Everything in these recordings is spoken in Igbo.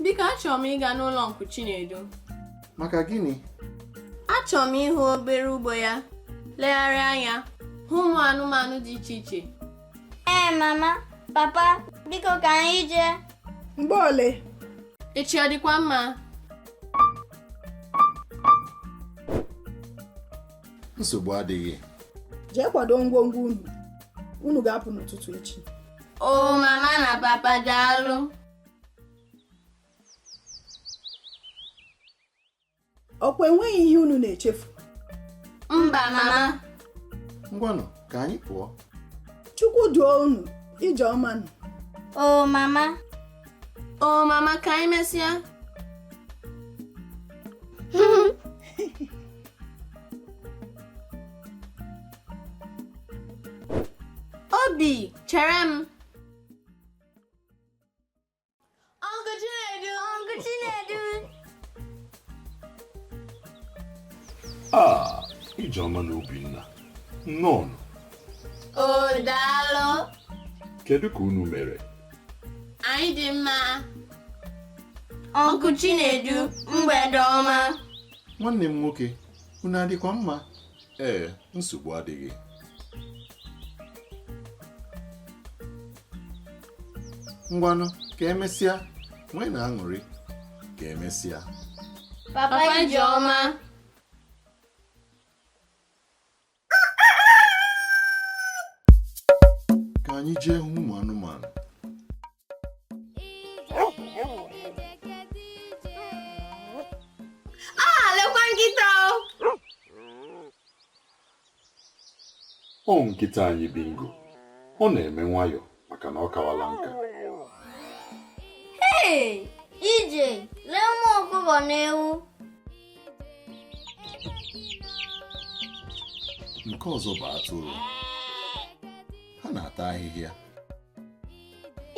Biko, achọrọ m ịga n'ụlọ Uncle Chinedu. Maka gịnị? Achọrọ m ịhụ obere ugbo ya, legharịa anya, hụ ụmụ anụmanụ dị iche iche. Ee, mama, papa, biko ka anyị jee. Mgbe ole? Echi ọ dịkwa mma? Nsogbu adịghị. Jee kwado ngwongwo unu. Unu ga-apụ n'ụtụtụ echi. O mama na papa, daalụ. Ọkwa enweghị ihe unu na-echefu? Mba, mama. Ngwanụ, ka anyị pụọ. Chukwu duo unu, ije ọma nụ. O mama. O mama, ka anyị mesịa. Obi, chere m. Uncle Chinedu. Uncle Chinedu. Ah, Ijeọma na Obinna, nnọọ. O daalụ. Kedu ka unu mere? Anyị dị mma. Uncle Chinedu, mgbede ọma. Nwanne m nwoke, unu adịkwa mma? Ee, nsogbu adịghị. Ngwanụ, ka emesịa. Nwee na aṅụrị. Ka emesịa. Papa, Papa, Ijeọma. Ka anyị jee hụ ụmụ anụmanụ. Ah, lekwa nkịta o. Ọ nkịta anyị Bingo. Ọ na-eme nwayọ maka na ọ kawala nka. Hey, ije, lee ụmụ ọkụkọ na ewu. Nke ọzọ bụ atụrụ. Ha na-ata ahịhịa.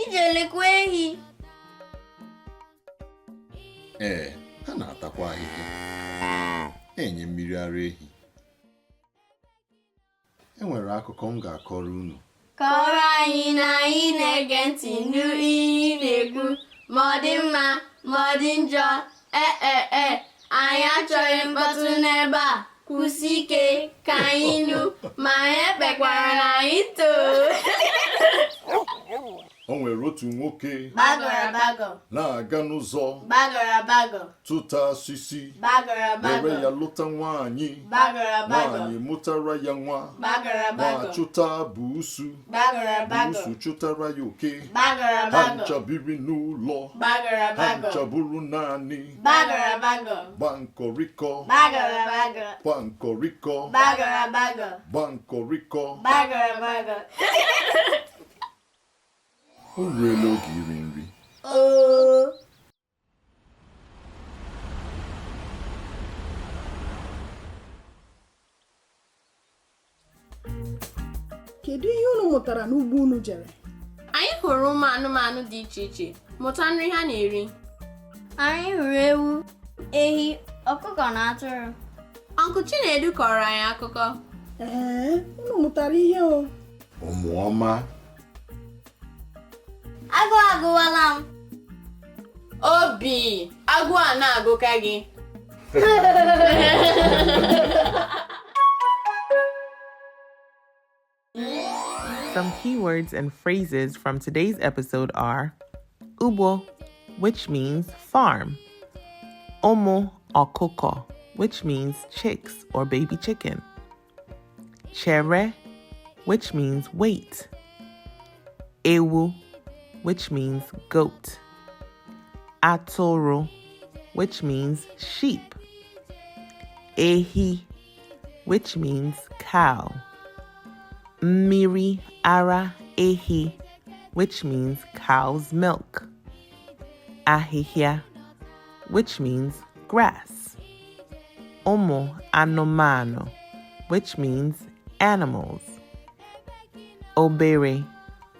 Ije, lekwa ehi. Ee, ha na-atakwa ahịhịa. Na-enye mmiri ara ehi. E nwere akụkọ m ga-akọrọ unu. Kọrọ anyị na anyị na-ege ntị nụ ihe ị na-ekwu, ma ọ dị mma ma ọ dị njọ. E e e, anyị achọghị mkpọtụ n'ebe a. Kwụsị ike ka anyị nụ, ma anyị ekpekwara na anyị too. O nwere otu nwoke Gbagọrọ agbagọ. na-aga n'ụzọ, Gbagọrọ agbagọ. tụta osisi, Gbagọrọ agbagọ. were ya lụta nwaanyị. Gbagọrọ agbagọ. Nwaanyị mụtara ya nwa. Gbagọrọ Nwa agbagọ. chụta buusu. Gbagọrọ agbagọ. Buusu chụtara ya oke. Gbagọrọ Ha agbagọ. ncha biri n'ụlọ. Gbagọrọ Ha agbagọ. ncha bụrụ naanị. Gbagọrọ agbagọ. Gbankọrịkọ. Gbagọrọ agbagọ. Gbankọrịkọ. Gbagọrọ agbagọ. Gbankọrịkọ. Gbagọrọ agbagọ. O ruela oge iri nri. Oo. Kedu ihe unu mụtara n'ugbo unu jere? Anyị hụrụ ụmụ anụmanụ dị iche iche, mụta nri ha na-eri. Anyị hụrụ ewu, ehi, ọkụkọ na atụrụ. Uncle Chinedu kọrọ anyị akụkọ. Ee, unu mụtara ihe o. Ụmụ ọma. Agụụ agụwala m. Obi, agụụ a na-agụka gị. Some keywords and phrases from today's episode are Ugbo, which means farm, Ụmụ ọkụkọ, which means chicks or baby chicken, Chere, which means wait, Ewu, which means goat, Atụrụ, which means sheep, Ehi, which means cow, Mmiri ara ehi, which means cow's milk, Ahịhịa, which means grass, Ụmụ anụmanụ, which means animals, Obere,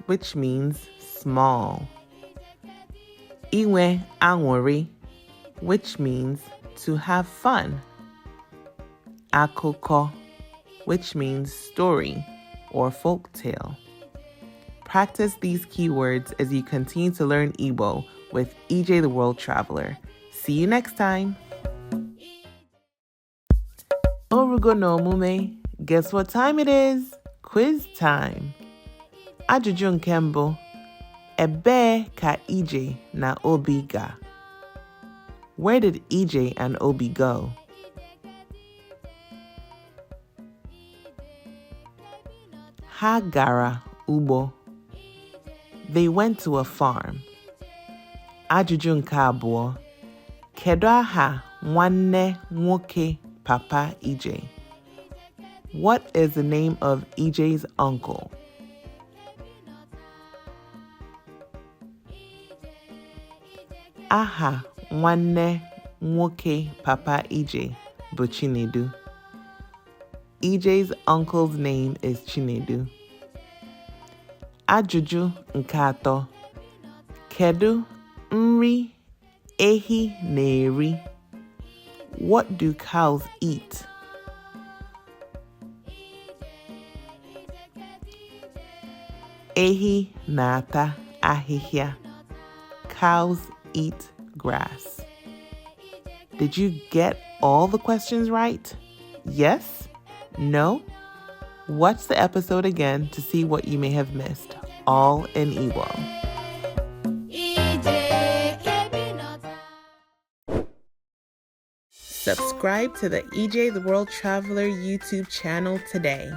which means small, Inwe aṅụrị, which means to have fun, Akụkọ, which means story or folk tale. Practice these keywords as you continue to learn Igbo with EJ the World Traveler. See you next time. Orugo no omume. Guess what time it is? Quiz time. Ajụjụ nke mbụ. Ebee ka EJ na Obi ga? Where did EJ and Obi go? Ha gara ugbo. They went to a farm. Ajụjụ nke abụọ. Kedu aha nwanne nwoke Papa EJ? What is the name of EJ's uncle? Aha nwanne nwoke Papa EJ bụ Chinedu. EJ's uncle's name is Chinedu. Ajụjụ nke atọ. Kedu nri ehi na-eri? What do cows eat? Ehi na-ata ahịhịa. Cows eat grass. Did you get all the questions right? Yes? No? Watch the episode again to see what you may have missed. All in Igbo. Ije kebi nọta. Subscribe to the EJ the World Traveler YouTube channel today.